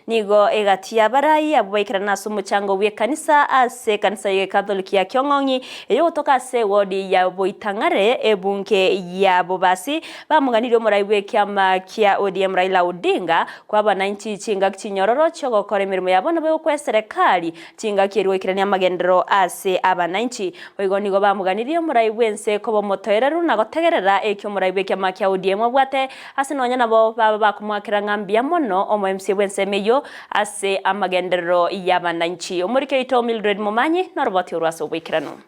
Nigo egati y'abarai abwo baikerana ase omochango bw'ekanisa ase ekanisa y'Egekatholiki ya Kiong'ong'i eyogotoka ase ewodi ya Boitang'are ebunge ya Bobasi bamoganirie omorai bw'ekiama kia ODM Raila Odinga koa abananchi chingaki chinyororo chiogokora emeremo yabo nabo egokwa eserekari chingaki erio goikerania amagenderero ase abananchi. Boigo nigo bamoganirie omorai bw'ense koba omotoereru na gotegerera ekio omorai bw'ekiama kia ODM abwate Ase nonya nabo baba bakomoakera ng'a mbuya mono omoemsie bw'ensemo eyio ase amagenderero y'abananchi. Omoriki oito Mildred Momanyi noroboti orwo ase oboikeranu.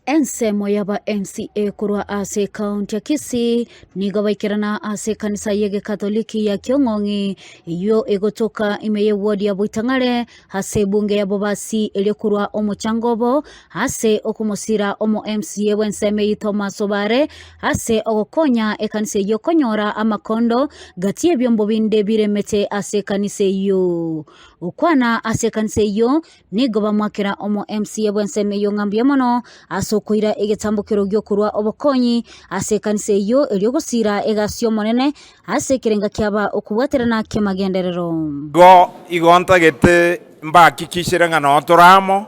Ensemo y'aba MCA korwa ase ekaunti ya Kisii nigo baikerana ase ekanisa y'egekatoliki ya Kiong'ong'i eyio egotoka ime y'ewodi ya Boitang'are ase ebunge ya Bobasi erio korwa omochango obo ase okomosira omo MCA bw'ensemo eyio Thomas Obare ase ogokonya ekanisa eyio konyora amakondo gati y'ebiombo binde biremete ase ekanisa eyio. Gokwana ase ekanisa eyio nigo bamwakera omo MCA bw'ensemo eyio ng'a mbuya mono ase okoira egetambokero gi'okorua obokonyi ase ekanisa eyio erio gosira egasi y'Omonene Ase ekerenga kiaba okobwaterana ki'amagenderero. Igo igo ntagete mbahakikishere ng'a noo tore amo,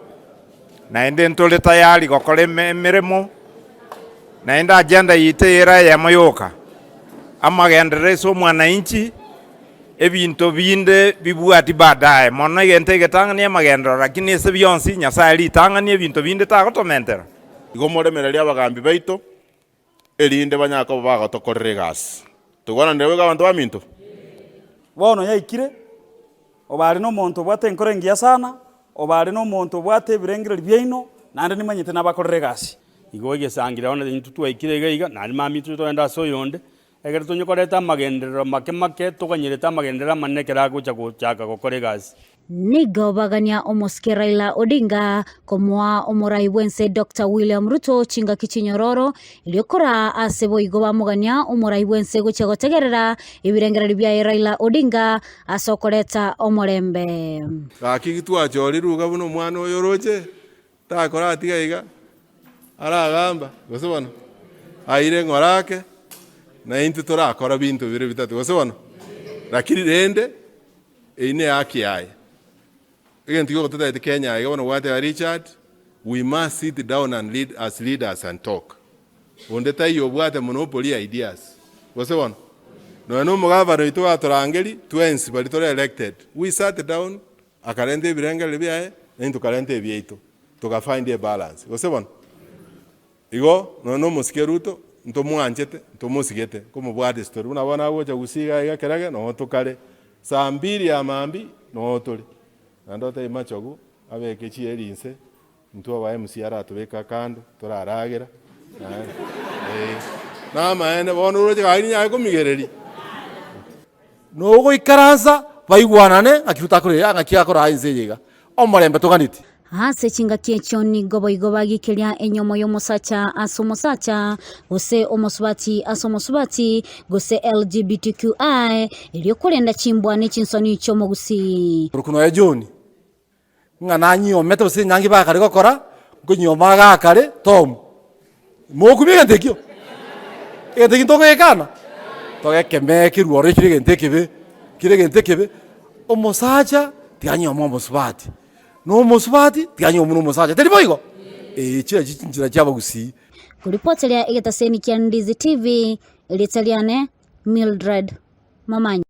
naende ntore tayari gokora emeremo, naende agenda yaito ere eyemo yoka, amagenderero ase omwananchi, ebinto binde bibwati baadaye, mono egento egetang'ani amagenderero, lakini ase bionsi Nyasaye ritang'ani ebinto binde tagotomentera. Igo moremererie abagambi baito, erinde banyare koba bagotokorera egasi. Togwananire boigo abanto baminto? Bono yaikire, obe are nomonto obwate enkoro engiya sana, obe are nomonto obwate ebirengererio biaino, naende nimanyete nabakorere egasi. Igo egesangire bono intwe twaikire iga iga, naende mambia intwe togende ase oyonde, ekero tonye koreta amagenderero make make, toganyerete amagenderero amanene ekero agocha gochaka gokora egasi. Nigo bagania omosike Raila Odinga komoa omorai bw'ense Doctor William Ruto chingaki chinyororo erio koraa ase boigo bamogania omorai bw'ense gochia gotegerera ebirengererio biaye Raila Odinga ase okoreta omorembe. Gaki gitwachorirwe iga buna omwana oyo oroche, takora atiga iga, aragamba, gose bono? Aire ng'ora ake, na intwe torakora binto bire bitato, gose bono? Lakini rende. Eyio nehaki yaye. Egento giogototebia Kenya aiga bono gwateba Richard, we must sit down and lead as leaders and talk. Onde taiyo obwate monopoly ya ideas. Gose bono? Nonya na omogavana oito gatorangeri twensi baria tore elected, we sat down akarenta ebirengererio biaye naintwe tokarenta ebiaito, toga find a balance. Gose bono? Igo nonya nomosike Ruto, ntomwanchete, ntomosigete, nkomobwatia ase tore. Buna bono agocha gusii iga iga kerage, noo tokare saa mbiri ya mambia noo tore. Naende otebie Machogu abeke chieri inse, intwe aba MC aratobeke kando toraragera, naende eh, namaene bono oroche gaki ninyare komigereria. Nogoikaransa baigwanane ng'aki Ruto akore ng'aki akoraa ense eye iga. Omorembe toganeti. Ase chingaki echio nigo boigo bagikeria enyomo y'omosacha ase omosacha, gose omosubati ase omosubati, gose LGBTQI, erio korenda chimbwa ne chinsoni chi'omogusii. Korokwa nonya John, ng'a nanyiomete gose enyangi bakare gokora, nkonyioma iga akare Tom. Mokumia egento ekio? Egento ekio ntogekana? Togekemee kerwe ororo kere egento ekebe, kere egento ekebe, omosacha tiga anyiome omosubati, na omosubati tiga anyiomwe na omosacha, tari boigo? Eeh echi nachio chinchera chia abagusii. Koripoteria egetaseni kia Ndizi TV, erieta riane Mildred Momanyi.